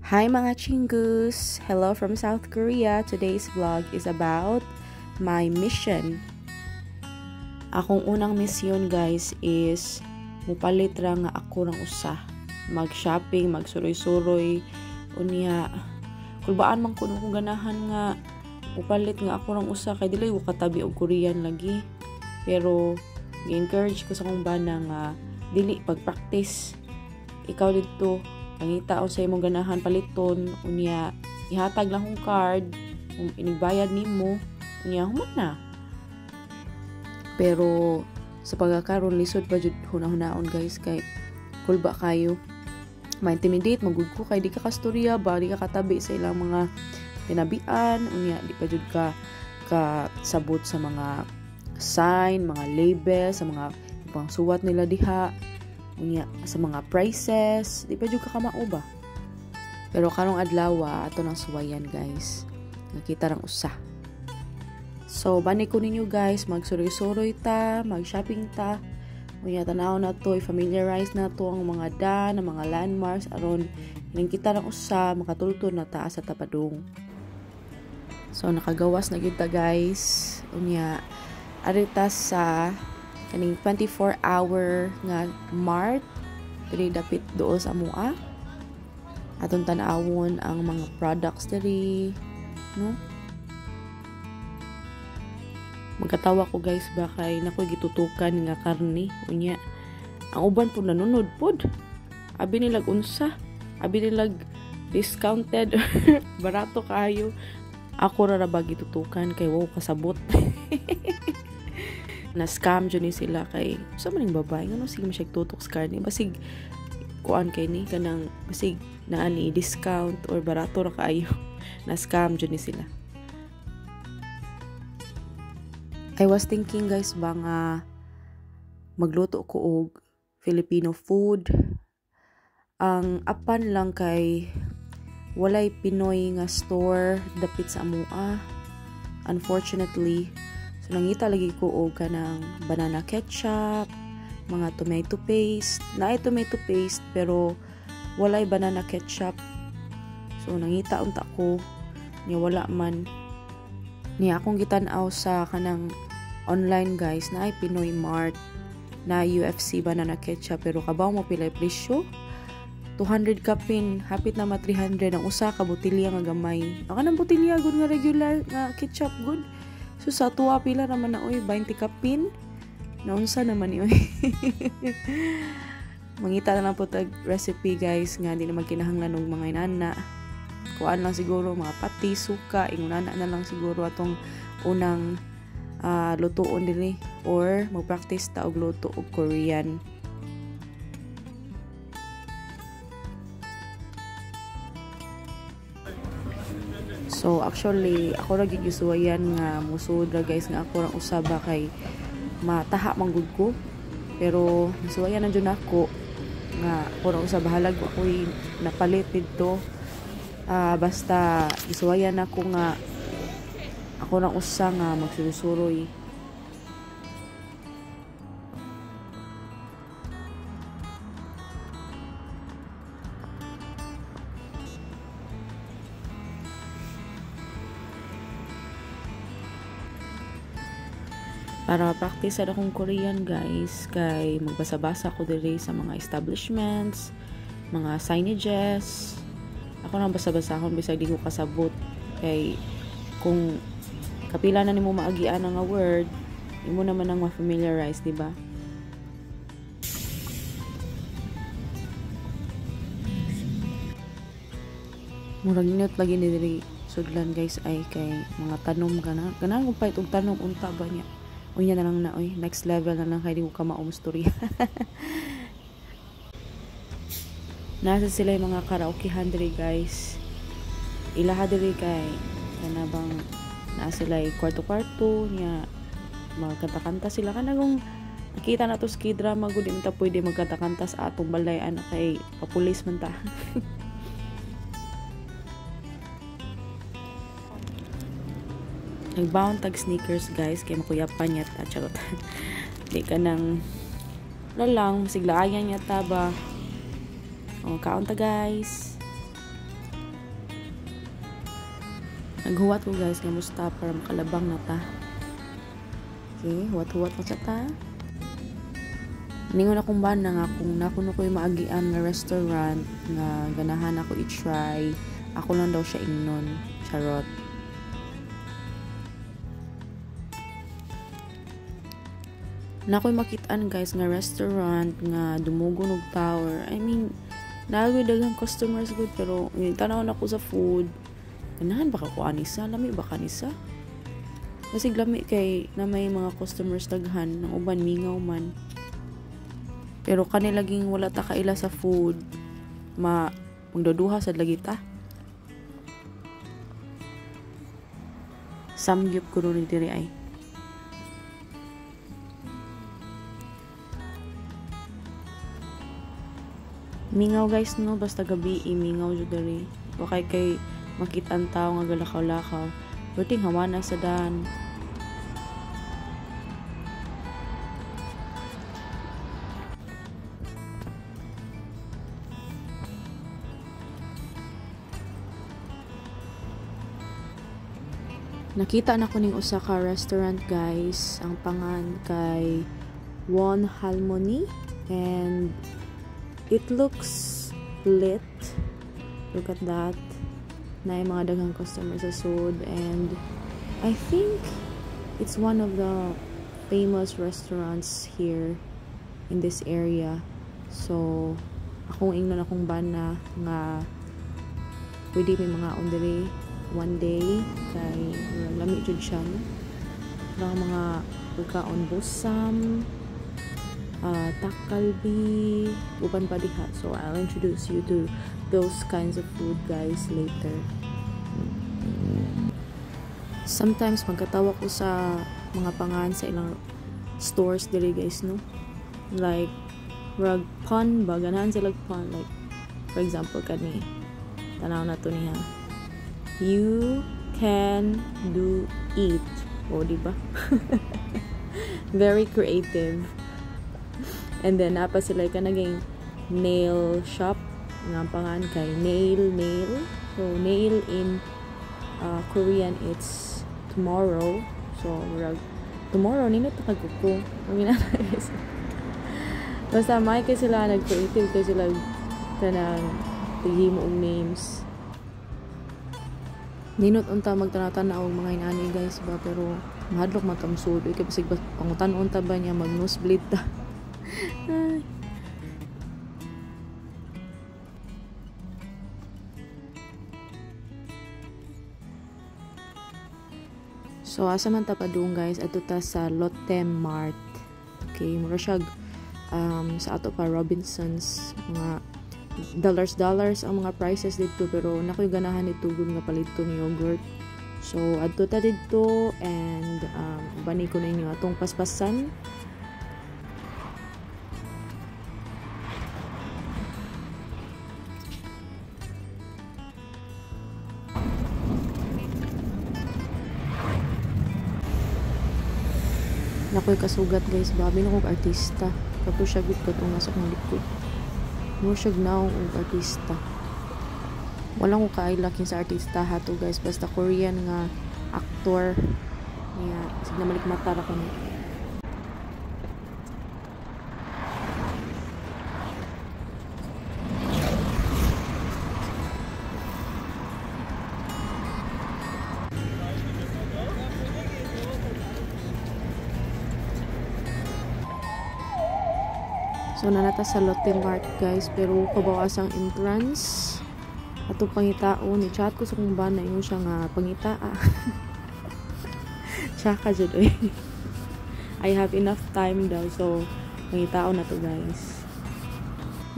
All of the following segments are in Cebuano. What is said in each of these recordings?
Hi mga chingus! Hello from South Korea. Today's vlog is about my mission. Akong unang mission, guys, is mupalit ra nga ako ng usa. Mag-shopping, magsuroy-suroy, unya kulbaan man kuno ko ganahan nga mupalit nga ako ng usa kay dili ko katabi og Korean lagi. Pero gi-encourage ko sa akong bana nga dili pag-practice. Ikaw didto pangita sa imong ganahan paliton, unya ihatag lang kong card kung inigbayad nimo, unya human na. Pero sa pagkakaroon lisod pa jud huna-hunaon, guys, kay kulba kayo, ma-intimidate magud ko kay di ka kastorya ba, di ka katabi sa ilang mga tinabian, unya di pa jud ka kasabot sa mga sign, mga label, sa mga pangsuwat nila diha, unya sa mga prices, di pa jud ka kamao ba. Pero karong adlaw ato nang suwayan, guys, nakita rang usa. So bani ko ninyo, guys, magsuroy-suroy ta, mag-shopping ta, unya tan-aw na to, i-familiarize na to ang mga dan, ang mga landmarks aron ining kita rang usa makatultol na ta sa tapadung. So nakagawas na gyud ta, guys, unya ari ta sa kaning 24-hour nga mart diri dapit duol sa amoa. Atong tan-awon ang mga products diri, no? Magkatawa ko, guys, ba kay nakoy gitutukan nga karne, unya ang uban pud nanunod pud. Abi nilag unsa, abi nilag discounted, barato kaayo. Ako ra ra ba gitutukan kay wow kasabot. Na scam jud ni sila kay sa maning babae ngano sige man siya tutok sa karne, basig kuan kay ni kanang basig naa ni discount or barato ra kaayo. Na scam jud ni sila. I was thinking, guys, ba nga magluto ko og Filipino food. Ang apan lang kay walay Pinoy nga store dapit sa amoa, unfortunately. So nangita lagi ko og kanang banana ketchup, mga tomato paste. Naay tomato paste pero walay banana ketchup. So nangita unta ko nya wala man. Niya akong gitan-aw sa kanang online, guys, naay Pinoy Mart na UFC banana ketchup pero kabaw mo pilay presyo. 200 kapin, hapit na ma 300 ang usa ka botelya nga gamay. Ang kanang botelya gud nga regular nga ketchup gud. So sa tuwa pila naman na oy 20 kapin. Naunsa naman ni oy. Mangita na lang po tag recipe, guys, nga di na magkinahanglan og mga inana. Kuan lang siguro mga pati, suka, ingunana na lang siguro atong unang lutoon dinhi or magpractice ta og luto og Korean. So actually ako ra gyud gisuwayan nga musud ra, guys, nga ako rang usa ba kay mataha man gud ko. Pero nasuwayan na jud nako nga ako rang usa, bahalag ako'y napalit didto. Basta gisuwayan nako nga ako rang usa nga magsuroy-suroy. Para practice sa akong Korean, guys, kay magbasa-basa ko diri sa mga establishments, mga signages. Ako nang basa-basahon bisag di ko kasabot kay kung kapila na nimo maagian nga word, imo naman ang ma-familiarize, di ba? Murag inot lagi ni diri sudlan, guys, ay kay mga tanom kana. Ganahan kong palit og tanom unta ba niya. Unya na lang na, oy, next level na lang kay di ko kamaom storya. Nasa sila yung mga karaokehan diri, guys. Ilaha diri kay kana bang naa sila kwarto-kwarto niya, magkanta-kanta sila kana kung nakita na to sa K-drama gud, di man ta pwede magkanta-kanta sa atong balay ana kay papulis man ta. Nagbound tag sneakers, guys, kay makuyapan niya ta, charot. Di ka nang wala lang, siglaayan niya ta ba. O, kaon ta, guys. Naghuwat ko guys nga mo-stop para makalabang na ta. Okay, huwat-huwat lang sa ta. Ningon akong bana nga kung nakuno ko'y maagian nga restaurant nga ganahan ako i-try, ako lang daw siya ingnon. Charot. Nakoy makitaan guys nga restaurant nga dumugo og tower. I mean, nagoy daghang customers good pero tanaw na ko sa food. Ganahan ba ka ko ani sa? Lami ba ka ni sa? Kasi lami kay na may mga customers daghan, ang uban mingaw man. Pero kani laging wala ta kaila sa food, ma magduduha sad lagi ta. Samgyup ko rin diri ay. Mingaw guys no, basta gabi mingaw jud diri. Wakay kay makita ang tao nga galakaw-lakaw. Perting hawana sa daan. Nakita na ko ning usa ka restaurant guys, ang pangan kay Won Halmoni and it looks lit. Look at that. Naay mga daghang customers sa sud and I think it's one of the famous restaurants here in this area. So akong ingnon akong bana nga pwede may mga on diri one day kay lami jud siya no? Ang mga pagkaon bossam, takalbi, uban pa diha. So I'll introduce you to those kinds of food guys later. Sometimes magkatawa ko sa mga pangan sa ilang stores diri guys no, like rag pun ba, ganahan sila pun, like for example kani tanaw na to niya, you can do it, o di ba? Very creative. And then napa sila ka naging nail shop nga pangan kay nail nail. So nail in Korean it's tomorrow. So murag tomorrow nino ta kagkuko. Basta may kay sila nag-creative kay sila kanang tighimo og names. Ninot unta magtanaw-tanaw og mga inani guys ba, pero mahadlok man tamsud kay basig pangutan-on ta ba niya mag nosebleed ta. Ay. So asa man ta padung guys, adto ta sa Lotte Mart. Okay, mura siya sa ato pa Robinsons, mga dollars dollars ang mga prices dito pero nakoy ganahan dito gud nga palito ni yogurt. So adto ta didto and bani ko ninyo atong paspasan. Nakoy kasugat guys, babi na kong artista. Kato siya gud katong nasa akong likod. Mo siya gnaong og artista. Wala ko kaila kin sa artista ha to guys, basta Korean nga actor niya, sig na malikmata ra ko ni. So nanata sa Lotte Mart guys, pero kabawas ang entrance. Ato pangitaon, ni chat ko sa kung bana ingon siya nga pangitaa. Tsaka jud oy. I have enough time daw, so pangitaon na to guys.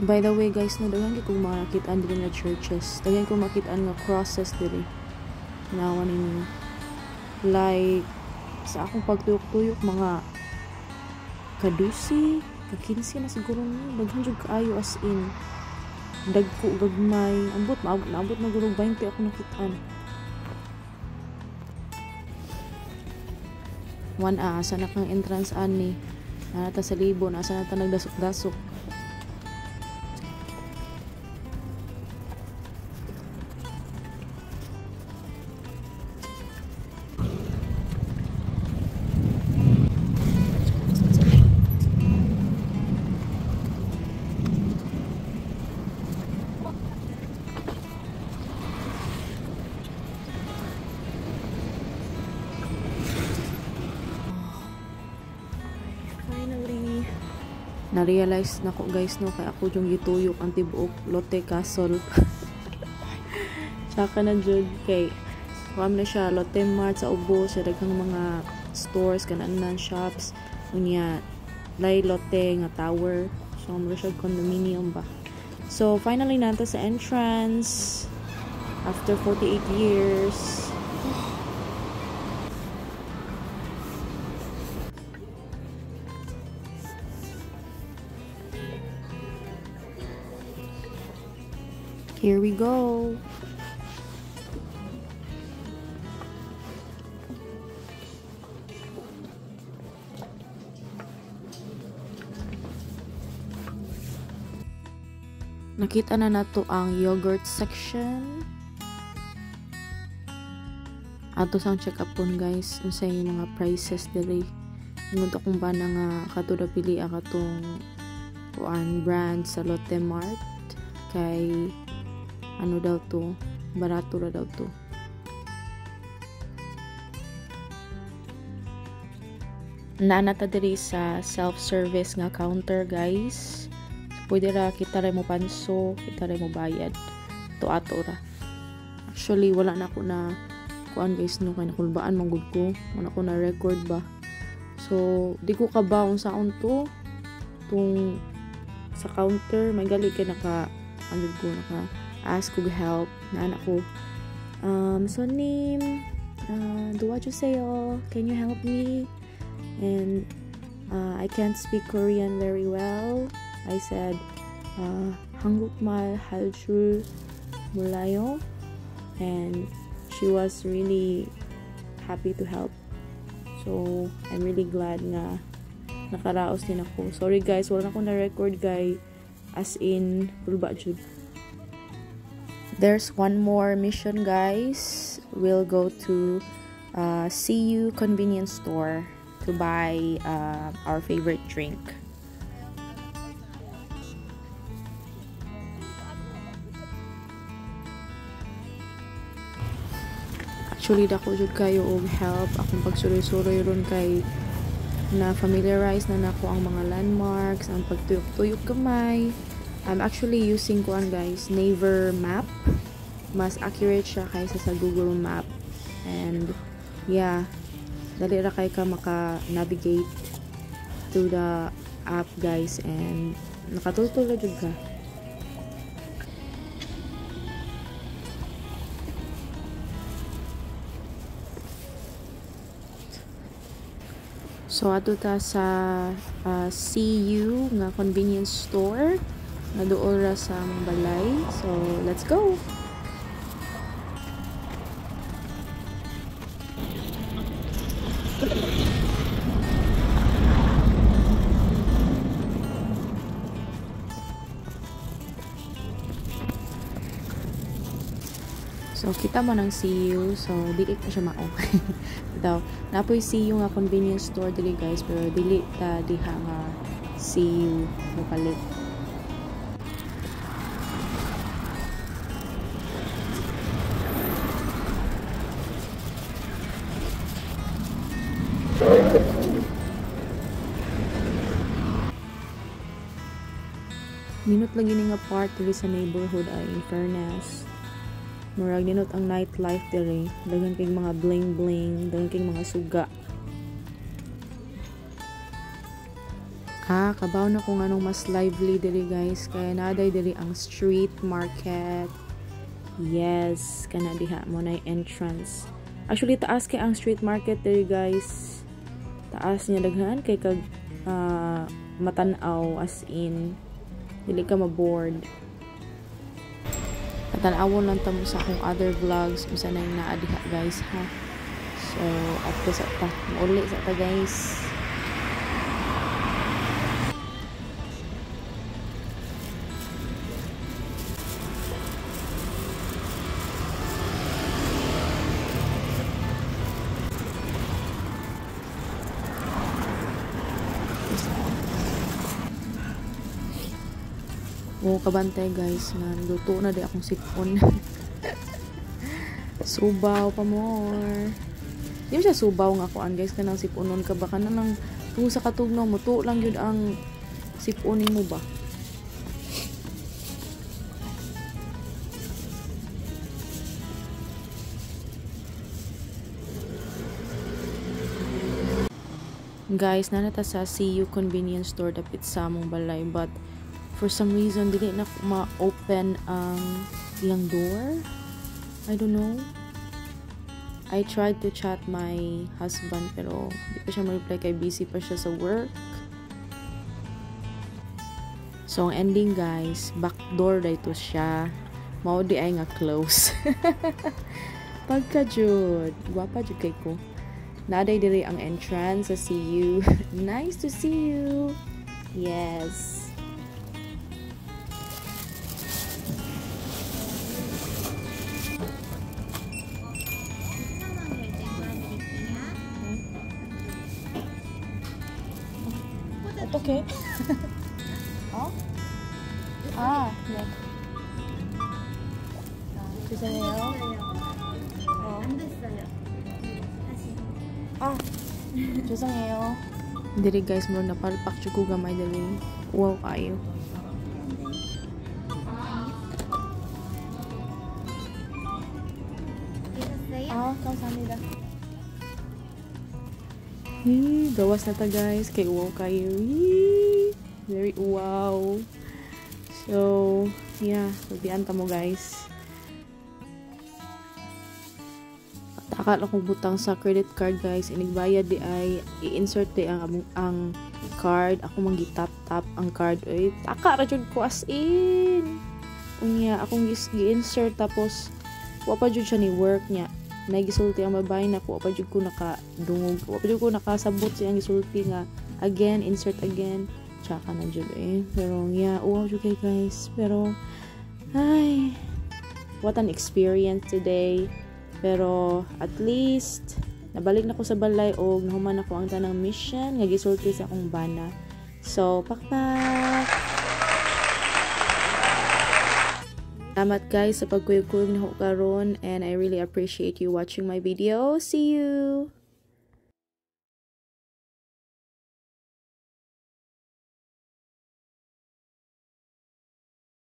By the way guys, no, daghan kay kong makitaan diri nga churches. Daghan kong makitaan nga crosses diri. Nawa ninyo. Like sa akong pagtuyok-tuyok mga kadusi, ka-15 na siguro ni, daghan jud kaayo as in. Dagko gagmay, ambot naabot na guro 20 ako nakitaan. 1 a asa na kang entrance ani. Nata sa libo, nasa na ta nagdasok-dasok. Na-realize nako guys no, kay ako yung gituyok ang tibuok Lotte Castle. Tsaka na jud kay kuan na siya Lotte Mart sa ubos sa daghang mga stores kananan shops unya lay Lotte nga tower. So mura siya condominium ba. So finally nanta sa entrance after 48 years. Here we go. Nakita na nato ang yogurt section. Ato sang check upon guys unsay mga prices diri. Ingon akong bana nga kato ra pili katong kuan brand sa Lotte Mart kay ano daw to, barato ra daw to. Naa ta diri sa self-service nga counter guys. So, pwede ra kita ra mo panso, kita ra mo bayad. To ato ra. Actually wala na ako na kuan guys no, kay nakulbaan man gud ko. Wala ko na record ba. So di ko kabaw unsaon to tung sa counter, may gali kay naka ano ko naka ask ko help na anak ko. So name 도와주세요. Can you help me? And I can't speak Korean very well. I said 한국말 할 줄 몰라요, and she was really happy to help. So I'm really glad nga nakaraos din ako. Sorry guys, wala na akong na-record guys, as in kulba jud. There's one more mission guys. We'll go to CU convenience store to buy our favorite drink. Actually dako jud kayo og help akong pagsuroy-suroy ron kay na familiarize na nako ang mga landmarks, ang pagtuyok-tuyok gamay. I'm actually using kuan guys, Naver Map. Mas accurate siya kaysa sa Google Map. And yeah, dali ra kay ka maka-navigate to the app guys, and nakatultol ra jud ka. So ato ta sa CU nga convenience store nga duol ra sa among balay. So let's go. So kita mo ng CU, so dili pa siya mao. Daw, napoy CU nga convenience store dili guys, pero dili ta diha nga CU mopalit. Minute lagi ni nga part diri sa neighborhood ay in fairness. Murag ninot ang nightlife diri, daghan kay mga bling bling, daghan kay mga suga. Ah, kabaw na kung anong mas lively diri guys, kaya naday diri ang street market. Yes, kana diha mo na entrance. Actually taas kay ang street market diri guys. Taas niya daghan kay kag matan-aw, as in dili ka mabored. Tan-awon lang ta mo sa akong other vlogs unsa na yung naa diha guys ha. So adto sa ta, mauli sa ta guys. O kabantay guys nga luto na di akong sipon. Subaw pa more. Di mo siya subaw nga kuan guys, kanang sipunon ka ba kanang lang tung sa katugnaw mo to lang yun ang Sipunin mo ba? Guys, nanata sa CU convenience store dapit sa among balay, but for some reason dili na ma-open ang iyang door. I don't know. I tried to chat my husband pero di pa siya ma-reply kay busy pa siya sa work. So ang ending guys, back door dito siya. Mao di ay nga close. Pagka jud, gwapa jud kay ko. Naday diri ang entrance sa CU. Nice to see you. Yes. 어떡해? 어? 아, 네. 아, 죄송해요. 안 됐어요. 다시. 아, 죄송해요. Diri guys, mo napalpak jud ko gamay diri. Wow kayo. 되셨어요? 아, 감사합니다. Hey, gawas na ta guys kay wow kayo. Yee! Very wow. So, yeah, magbian ta mo guys. Takal akong butang sa credit card guys, inigbayad di ay i-insert di ang card, ako man gitap-tap ang card oy. Taka ra jud ko as in. Unya akong gi-insert tapos wa pa jud siya ni work niya. Nagisulti ang babae na ko, wa pa jud ko nakadungog, wa pa jud ko nakasabot siyang gisulti nga again, insert again. Tsaka na jud eh. Pero yeah, wow jud kay guys. Pero ay, what an experience today. Pero at least nabalik na ko sa balay og nahuman ako ang tanang mission nga gisulti sa akong bana. So pakpak. Salamat guys sa pagkuyog-kuyog nako karon, and I really appreciate you watching my video. See you.